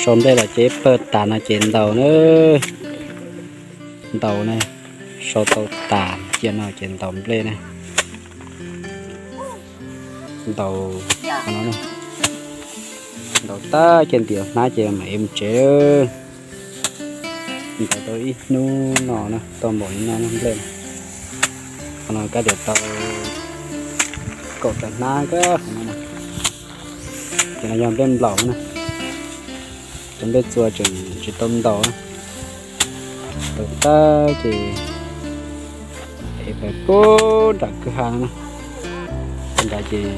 Sau nplej los ces pawg tas no ces ntaus na. Ntaus na, sau tau tas cia no ces ntaus nplej na. Ntaus, ntaus tag ces ntim hnab ces mam ev mus tsev. Ntaus tau ib hnub no na, tau npaum li no nplej. Qhov no kab tias tau kaum tawm hnab kab qhov no. Ces no yog nplej nplaum na. Cov nplej txua tseem tsis tau ntaus na. Ntaus tag ces ev pais puag nram kwj ha no na. Nram ces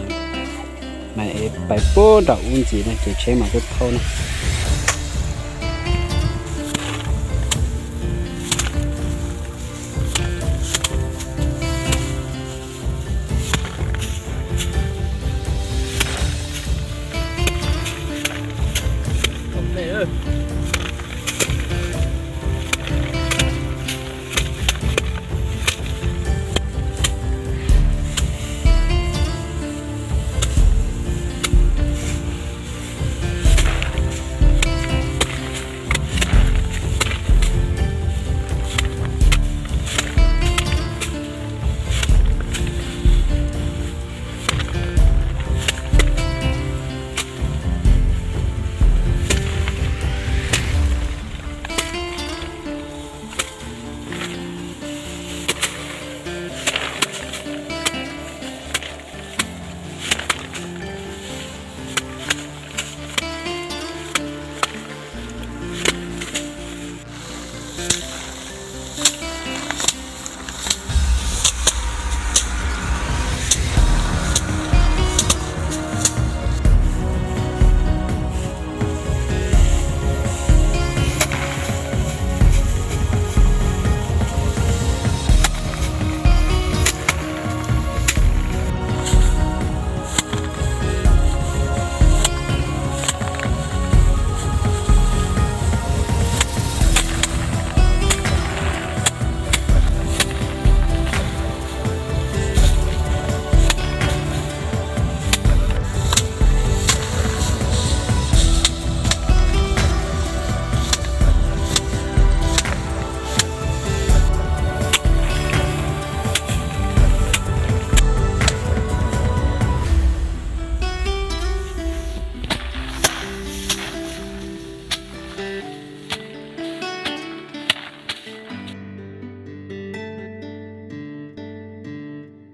mas ev pais puag nram ub ntxiv na ces tsheb mam tuaj thauj na.